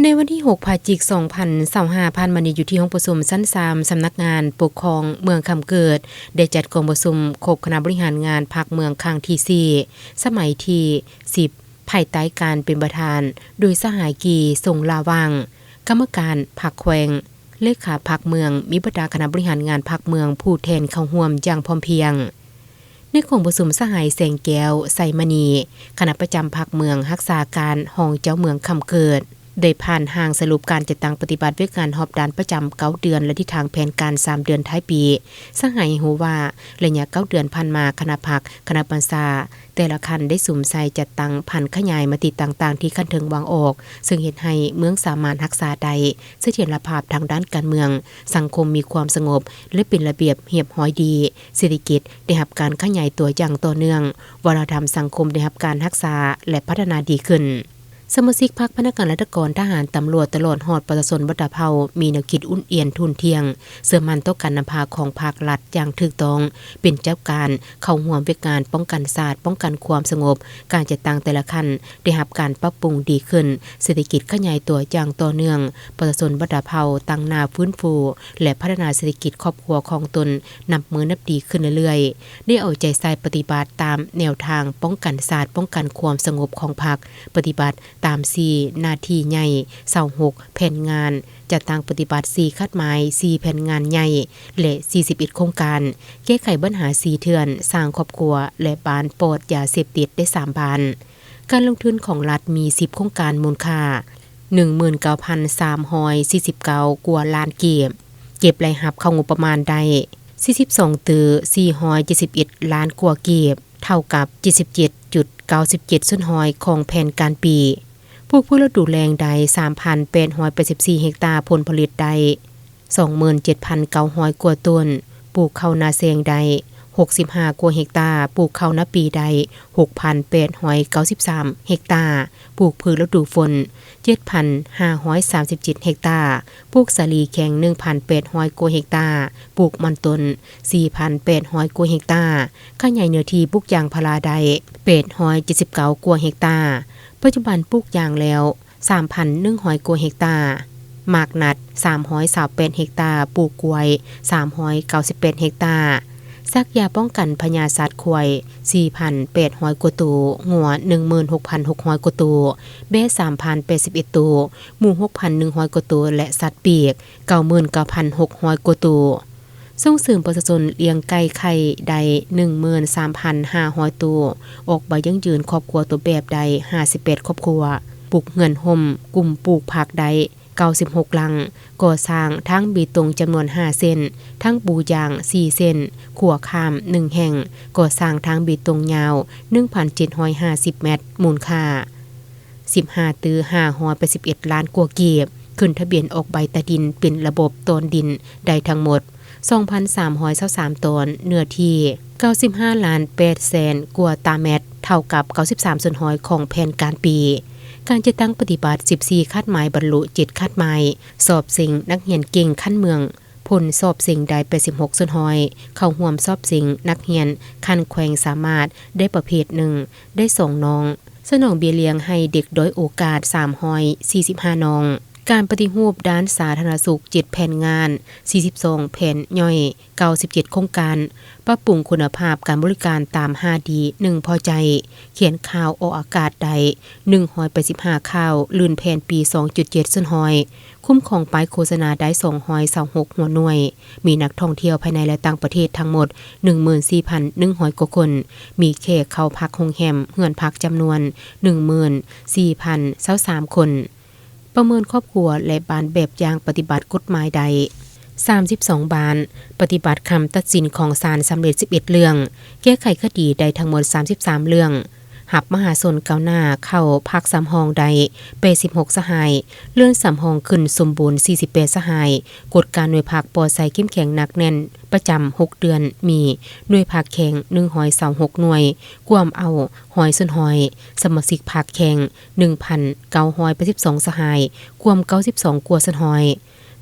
ໃນວັນທີຫົກ ພະຈິກ ສອງພັນຊາວຫ້າ ຜ່ານມານີ້ ຢູ່ທີ່ຫ້ອງປະຊຸມຊັ້ນສາມ ສຳນັກງານປົກຄອງເມືອງຄຳເກີດ ໄດ້ຈັດກອງປະຊຸມຄົບຄະນະບໍລິຫານງານພັກເມືອງຄັ້ງທີສີ່ ສະໄໝທີສິບ ພາຍໃຕ້ການເປັນປະທານໂດຍສະຫາຍ ກີ ຊົງລາວັງ ກຳມະການພັກແຂວງ, ເລຂາພັກເມືອງ, ມີບັນດາຄະນະບໍລິຫານງານພັກເມືອງ ຜູ້ແທນເຂົ້າຮ່ວມຢ່າງພ້ອມພຽງ. ໃນກອງປະຊຸມ ສະຫາຍ ແສງແກ້ວ ໄຊມະນີ ຄະນະປະຈຳພັກເມືອງ ຮັກສາການຮອງເຈົ້າເມືອງຄຳເກີດ ໄດ້ຜ່ານຮ່າງສະຫຼຸບການຈັດຕັ້ງປະຕິບັດວຽກງານຮອບດ້ານປະຈຳເກົ້າເດືອນ ແລະ ທິດທາງແຜນການສາມເດືອນທ້າຍປີ. ສະຫາຍໃຫ້ຮູ້ວ່າ ໄລຍະເກົ້າເດືອນຜ່ານມາ ຄະນະພັກ, ຄະນະບັນຊາ ແຕ່ລະຂັ້ນໄດ້ສຸມໃສ່ຈັດຕັ້ງຜັນຂະຫຍາຍມະຕິຕ່າງໆທີ່ຂັ້ນເທິງວາງອອກ, ເຊິ່ງເຮັດໃຫ້ເມືອງສາມາດຮັກສາໄດ້ສະຖຽນລະພາບທາງດ້ານການເມືອງ, ສັງຄົມມີຄວາມສະຫງົບ ແລະ ເປັນລະບຽບຮຽບຮ້ອຍດີ, ເສດຖະກິດໄດ້ຮັບການຂະຫຍາຍຕົວຢ່າງຕໍ່ເນື່ອງ, ວັດທະນະທຳສັງຄົມໄດ້ຮັບການຮັກສາ ແລະ ພັດທະນາດີຂຶ້ນ. ສະມາຊິກພັກ, ພະນັກງານລັດຖະກອນ, ທະຫານ, ຕຳຫຼວດ ຕະຫຼອດຮອດປະຊາຊົນບັນດາເຜົ່າ ມີແນວຄິດອຸ່ນອຽນທຸ່ນທ່ຽງ, ເຊື່ອໝັ້ນຕໍ່ການນຳພາຂອງພັກລັດຢ່າງຖືກຕ້ອງ, ເປັນເຈົ້າການ, ເຂົ້າຮ່ວມວຽກງານປ້ອງກັນຊາດ, ປ້ອງກັນຄວາມສະຫງົບ, ການຈັດຕັ້ງແຕ່ລະຂັ້ນໄດ້ຮັບການປັບປຸງດີຂຶ້ນ, ເສດຖະກິດຂະຫຍາຍຕົວຢ່າງຕໍ່ເນື່ອງ, ປະຊາຊົນບັນດາເຜົ່າຕັ້ງໜ້າຟື້ນຟູ ແລະ ພັດທະນາເສດຖະກິດຄອບຄົວຂອງຕົນນັບມື້ນັບດີຂຶ້ນເລື້ອຍໆ, ໄດ້ເອົາໃຈໃສ່ປະຕິບັດຕາມແນວທາງປ້ອງກັນຊາດ, ປ້ອງກັນຄວາມສະຫງົບຂອງພັກ, ປະຕິບັດຕາມສີ່ໜ້າທີ່ໃຫຍ່, ຊາວຫົກແຜນງານ, ຈັດຕັ້ງປະຕິບັດສີ່ຄາດໝາຍ, ສີ່ແຜນງານໃຫຍ່ ແລະ ສີ່ສິບເອັດໂຄງການ, ແກ້ໄຂບັນຫາສີ່ເຖື່ອນ, ສ້າງຄອບຄົວ ແລະ ບ້ານປອດຢາເສບຕິດໄດ້ສາມບ້ານ. ການລົງທຶນຂອງລັດມີສິບໂຄງການ ມູນຄ່າໜຶ່ງໝື່ນເກົ້າພັນສາມຮ້ອຍສີ່ສິບເກົ້າກວ່າລ້ານກີບ, ເກັບລາຍຮັບເຂົ້າງົບປະມານໄດ້ສີ່ສິບສອງຕື້ສີ່ຮ້ອຍເຈັດສິບເອັດລ້ານກວ່າກີບ, ເທົ່າກັບເຈັດສິບເຈັດຈຸດເກົ້າສິບເຈັດສ່ວນຮ້ອຍຂອງແຜນການປີ. ປູກພືດລະດູແລ້ງໄດ້ສາມພັນແປດຮ້ອຍແປດສິບສີ່ເຮັກຕາ, ຜົນຜະລິດໄດ້ສອງໝື່ນເຈັດພັນເກົ້າຮ້ອຍກວ່າໂຕນ, ປູກເຂົ້ານາແຊງໄດ້ຫົກສິບຫ້າກວ່າເຮັກຕາ, ປູກເຂົ້ານາປີໄດ້ຫົກພັນແປດຮ້ອຍເກົ້າສິບສາມເຮັກຕາ, ປູກພືດລະດູຝົນເຈັດພັນຫ້າຮ້ອຍສາມສິບເຈັດເຮັກຕາ, ປູກສາລີແຂ້ງໜຶ່ງພັນແປດຮ້ອຍກວ່າເຮັກຕາ, ປູກມັນຕົ້ນສີ່ພັນແປດຮ້ອຍກວ່າເຮັກຕາ, ຂະຫຍາຍເນື້ອທີ່ປູກຢາງພາລາໄດ້ແປດຮ້ອຍເຈັດສິບເກົ້າກວ່າເຮັກຕາ. ປັດຈຸບັນປູກຢາງແລ້ວສາມພັນໜຶ່ງຮ້ອຍກວ່າເຮັກຕາ, ໝາກນັດສາມຮ້ອຍຊາວແປດເຮັກຕາ, ປູກກ້ວຍສາມຮ້ອຍເກົ້າສິບແປດເຮັກຕາ, ສັກຢາປ້ອງກັນພະຍາດສັດຂວາຍສີ່ພັນແປດຮ້ອຍກວ່າໂຕ, ງົວໜຶ່ງໝື່ນຫົກພັນຫົກຮ້ອຍກວ່າໂຕ, ແບ້ສາມພັນແປດສິບເອັດໂຕ, ໝູຫົກພັນໜຶ່ງຮ້ອຍກວ່າໂຕ ແລະ ສັດປີກເກົ້າໝື່ນເກົ້າພັນຫົກຮ້ອຍກວ່າໂຕ. ສົ່ງເສີມປະຊາຊົນລ້ຽງໄກ່ໄຂ່ໄດ້ໜຶ່ງໝື່ນສາມພັນຫ້າຮ້ອຍໂຕ, ອອກໃບຢັ້ງຢືນຄອບຄົວຕົວແບບໄດ້ຫ້າສິບແປດຄອບຄົວ, ປຸກເຮືອນຮົ່ມກຸ່ມປູກຜັກໄດ້ເກົ້າສິບຫົກຫຼັງ, ກໍ່ສ້າງທາງເບຕົງຈຳນວນຫ້າເສັ້ນ, ທາງປູຢາງສີ່ເສັ້ນ, ຂົວຂ້າມໜຶ່ງແຫ່ງ, ກໍ່ສ້າງທາງເບຕົງຍາວໜຶ່ງພັນເຈັດຮ້ອຍຫ້າສິບແມັດ, ມູນຄ່າ ສິບຫ້າຕື້ຫ້າຮ້ອຍແປດສິບເອັດລ້ານກວ່າກີບ, ຂຶ້ນທະບຽນອອກໃບຕາດິນເປັນລະບົບຕອນດິນໄດ້ທັງໝົດສອງພັນສາມຮ້ອຍຊາວສາມຕອນ, ເນື້ອທີ່ເກົ້າສິບຫ້າລ້ານແປດແສນກວ່າຕາແມັດ, ເທົ່າກັບເກົ້າສິບສາມສ່ວນຮ້ອຍຂອງແຜນການປີ. ການຈັດຕັ້ງປະຕິບັດສິບສີ່ຄາດໝາຍ, ບັນລຸເຈັດຄາດໝາຍ, ສອບເສັງນັກຮຽນເກັ່ງຂັ້ນເມືອງ, ຜົນສອບເສັງໄດ້ແປດສິບຫົກສ່ວນຮ້ອຍ, ເຂົ້າຮ່ວມສອບເສັງນັກຮຽນຂັ້ນແຂວງສາມາດໄດ້ປະເພດໜຶ່ງ, ໄດ້ສອງນ້ອງ. ສະໜອງເບ້ຍລ້ຽງໃຫ້ເດັກດ້ອຍໂອກາດສາມຮ້ອຍສີ່ສິບຫ້ານ້ອງ. ການປະຕິຮູບດ້ານສາທາລະນະສຸກເຈັດແຜນງານ, ສີ່ສິບສອງແຜນຍ່ອຍ, ເກົ້າສິບເຈັດໂຄງການ, ປັບປຸງຄຸນນະພາບການບໍລິການຕາມຫ້າດີໜຶ່ງພໍໃຈ, ຂຽນຂ່າວອອກອາກາດໄດ້ໜຶ່ງຮ້ອຍແປດສິບຫ້າຂ່າວ, ລື່ນແຜ່ນປີສອງຈຸດເຈັດສ່ວນຮ້ອຍ, ຄຸ້ມຄອງປ້າຍໂຄສະນາໄດ້ສອງຮ້ອຍຊາວຫົກຫົວໜ່ວຍ, ມີນັກທ່ອງທ່ຽວພາຍໃນ ແລະ ຕ່າງປະເທດທັງໝົດໜຶ່ງໝື່ນສີ່ພັນໜຶ່ງຮ້ອຍກວ່າຄົນ, ມີແຂກເຂົ້າພັກໂຮງແຮມເຮືອນພັກຈຳນວນໜຶ່ງໝື່ນສີ່ພັນຊາວສາມຄົນ. ປະເມີນຄອບຄົວ ແລະ ບ້ານແບບຢ່າງປະຕິບັດກົດໝາຍໄດ້ສາມສິບສອງບ້ານ, ປະຕິບັດຄຳຕັດສິນຂອງສານສຳເລັດສິບເອັດເລື່ອງ, ແກ້ໄຂຄະດີໄດ້ທັງໝົດສາມສິບສາມເລື່ອງ. ຮັບມະຫາຊົນກ້າວໜ້າເຂົ້າພັກສຳຮອງໄດ້ແປດສິບຫົກສະຫາຍ, ເລື່ອນສຳຮອງຂຶ້ນສົມບູນສີ່ສິບແປດສະຫາຍ, ກົດກາໜ່ວຍພັກປອດໃສເຂັ້ມແຂງໜັກແໜ້ນປະຈຳຫົກເດືອນ, ມີໜ່ວຍພັກແຂງໜຶ່ງຮ້ອຍຊາວຫົກໜ່ວຍ, ກວມເອົາຮ້ອຍສ່ວນຮ້ອຍ, ສະມາຊິກພັກແຂງໜຶ່ງພັນເກົ້າຮ້ອຍແປດສິບສອງສະຫາຍ, ກວມເກົ້າສິບສອງກວ່າສ່ວນຮ້ອຍ.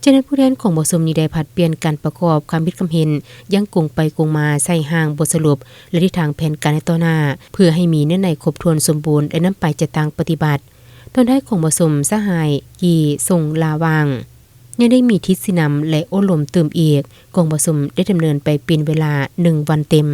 ຈາກນັ້ນ ຜູ້ແທນຂອງປະຊຸມນີ້ໄດ້ຜັດປ່ຽນກັນປະກອບຄຳຄິດຄຳເຫັນຢ່າງກົງໄປກົງມາໃສ່ຮ່າງບົດສະຫຼຸບ ແລະ ທິດທາງແຜນການໃນຕໍ່ໜ້າ ເພື່ອໃຫ້ມີເນື້ອໃນຄົບຖ້ວນສົມບູນ ແລະ ນຳໄປຈັດຕັ້ງປະຕິບັດ. ຕອນທ້າຍຂອງປະຊຸມ ສະຫາຍ ກີ ຊົງລາວາງ ຍັງໄດ້ມີທິດຊີ້ນຳ ແລະ ໂອ້ລົມຕື່ມອີກ. ກອງປະຊຸມໄດ້ດຳເນີນໄປເປັນເວລາໜຶ່ງວັນເຕັມ.